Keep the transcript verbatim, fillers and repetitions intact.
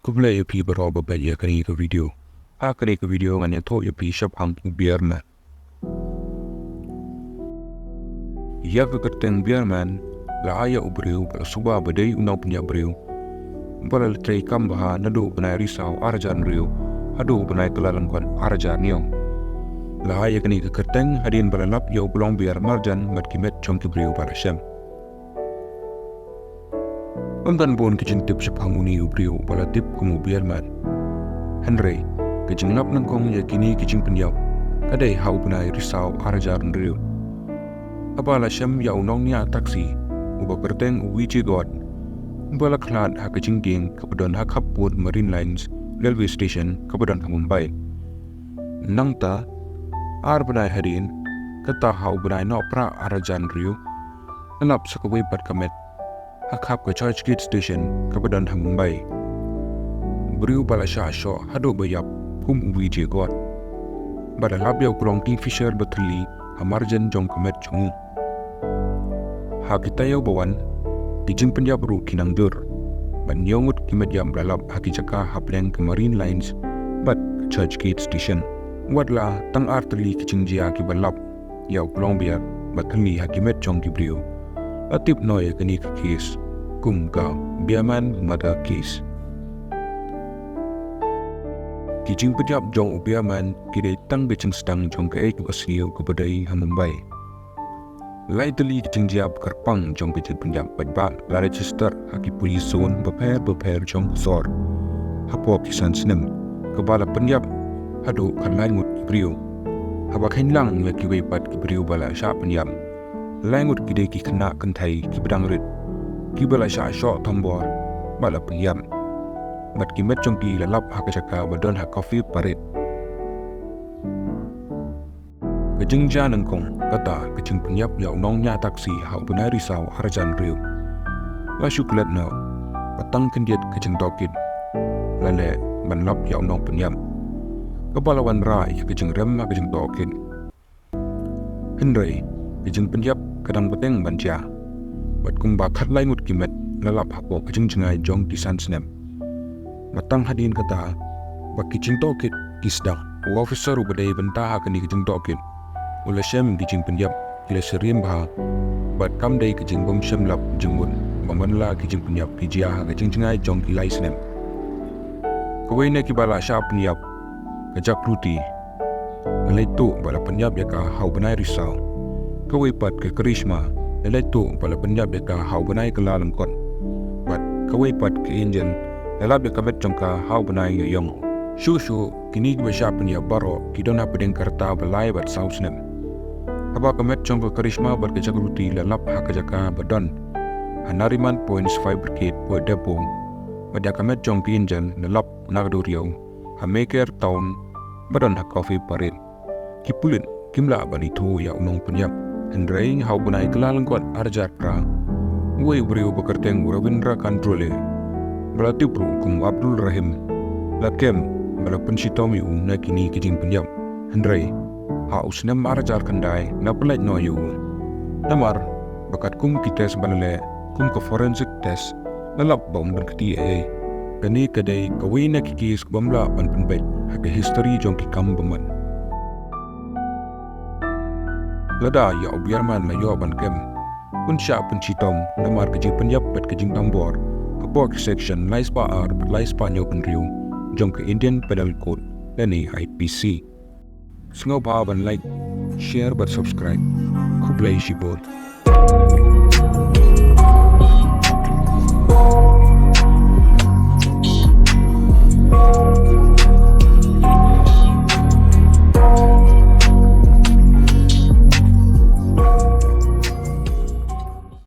Khublei ïa phi baroh ba peit ïa kane ka video. Ha kane ka video ngan ïathuh ïa phi shaphang u Beerman. Ïa ka kyrteng Beerman la ai ïa u briew ba la suba ba dei u nongpynïap briew ba la trei kam bha naduh u bnai Risaw ar hajar hynriew haduh u bnai Kyllalyngkot ar hajar hynñiew. La ai ïa kane ka kyrteng hadien ba la lap ïa u klong beer marjan bad ki met jong ki briew ba la shem. Ym don bun ki jingtip shaphang une u briew ba la tip kum u Beerman. Hynrei ka jinglap nyngkong ïa kine ki jingpynïap ka dei ha u bnai Risaw ar hajar hynriew, haba la shem ïa u nongñiah taxi uba kyrteng u Vijay Ghosh, ba la khlad ha ka jingkieng kaba don ha khappud Marine Lines Railway Station kaba don ha Mumbai. Nangta, ar bnai hadien, kata ha u bnai Nohprah ar hajar hynriew, la lap sa kawei pat ka met ha khap ka Church Gate Station kaba don ha Mumbai. Briew ba la shah shoh haduh ba ïap kum u Vijay Ghosh, ba la lap ïa u klong Kingfisher ba thylli ha marjan jong ka met jong u. Ha ki taïew ba wan, ki jingpynïap ruh ki nang jur, bad hynñiew ngut ki met ïap la lap ha ki jaka hapdeng ka Marine Lines bad ka Church Gate Station. Wat la tang ar tylli ki jingjia kiba lap ïa u klong beer ba thylli ha ki met jong ki briew, la tip noh ïa kane ka case kum ka Beerman murder case. Ki jingpynïap jong u Beerman ki dei tang ka jingsdang jong kaei kaba sniew kaba dei ha Mumbai. Lai tylli ki jingjia ba kyrpang jong ka jingpynïap paidbah la register ha ki police zone bapher bapher jong ka sor hapoh ki san snem, kaba la pynïap haduh khatlai ngut ki briew. Haba kheiñ lang ïa kiwei pat ki briew ba la shah pynïap, lai ngut ki dei ki khynnah kynthei kiba dang rit, kiba la shah shoh thombor bad la pynïap, bad ki met jong ki la lap ha ka jaka ba don ha Coffee Parade. Ka jingjia nyngkong kata ka jingpynïap ïa u nongñiah taxi ha u bnai Risaw ar hajar hynriew. La shu klet noh ba tang khyndiat ka jingtohkit la leh ban lap ïa u nongpynïap, kaba la wanrah ïa ka jingrem ha ka jingtohkit. Hynrei ka jingpynïap ka dang bteng ban jia, bad kumba khatlai ngut ki met la lap hapoh ka jingjngai jong ki san snem. Bad tang hadien kata ba ki jingtohkit ki sdang, u officer uba dei bynta ha kane ka jingtohkit u la shem ki jingpynïap ki la syriem bha, bad kam dei ka jingbym shem lap jingmut ba man la ki jingpynïap ki jia ha ka jingjngai jong ki lai snem. Kawei na kiba la shah pynïap, ka Jagruti, la leit tuh ba la pynïap ïa ka ha u bnai Risaw. Kawei pat ka Karishma, la leit tuh ba la pynïap ïa ka ha u bnai Kyllalyngkot. Bad kawei pat ka Angel, la lap ïa ka met jong ka ha u bnai Ïaïong. Shuh shuh kine kiba shah pynïap baroh ki don hapdeng ka rta ba lai bad saw snem. Haba ka met jong ka Karishma bad ka Jagruti la lap ha ka jaka ba don ha Nariman Point Fire Brigade Depot, bad ïa ka met jong ka Angel la lap na ka duriaw ha Mayfair Town ba don ha Coffee Parade. Ki pulit kim lah ban ithuh ïa u nongpynïap, hynrei ha u bnai Kyllalyngkot ar hajar phra, uwei u briew ba kyrteng u Ravindra Kandrole, ba la tip ruh kum u Abdul Rahim, la kem ba la pynshitom ïa u na kine ki jingpynïap. Hynrei ha u snem ar hajar khyndai la pyllait noh ïa u, namar ba katkum ki test ba la leh kum ka forensic test, la lap ba ym don kti ei ei. Kane ka dei kawei na ki case kaba ym lah ban pynbeit ha ka history jong ki kam bymman. Lada ïa u Beerman la ïoh ban kem, un shah pynshitom namar ka jingpynïap bad ka jingthombor hapoh ki section lai spah ar bad lai spah hynñiew phew hynriew jong ka Indian Penal Code lane I P C. Sngewbha ban like, share bad subscribe. Khublei shibun.